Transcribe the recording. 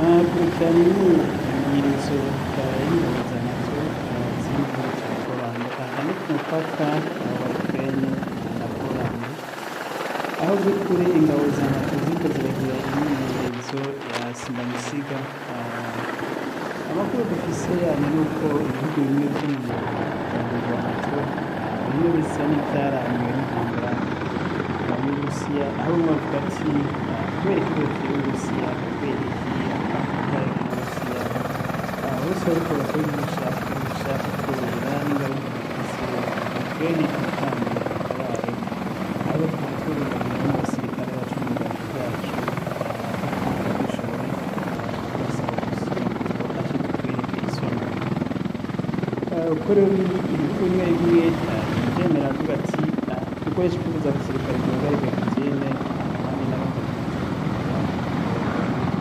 Kurikirana imyimenyerezo y'ingabo za NATO ziri mu gihugu ca Poland hamwe ku mupaka wa Ukraine na Poland, aho by'ukuri ingabo za NATO ziriko ziragira imyimenyerezo ya simbamisiga. Amakuru dufise yani nuko ibihugu bimwe vyo mu muryango wa NATO bimwe bisa n'ivyarambiwe n'intambara y'Uburusiya, aho bamwe bavuga ati: "Kubera iki dutera Uburusiya? Kubera iki atakaryo k'Uburusiya? Uburusiya buriko burakora ivyo bushaka kubera n'ingaruka bufise. Ukraine itekane, itabare, ahubwo tukaba tubungabunga n'abasirikare bacu n'ibigwanisho vyacu, kuko dushobore kurasa Uburusiya ngo ace tutwereke isoni." Uko rero ibihugu bimwe bimwe ntibivyemera, avuga ati: "Dukoreshe inguvu za gisirikare duhagarike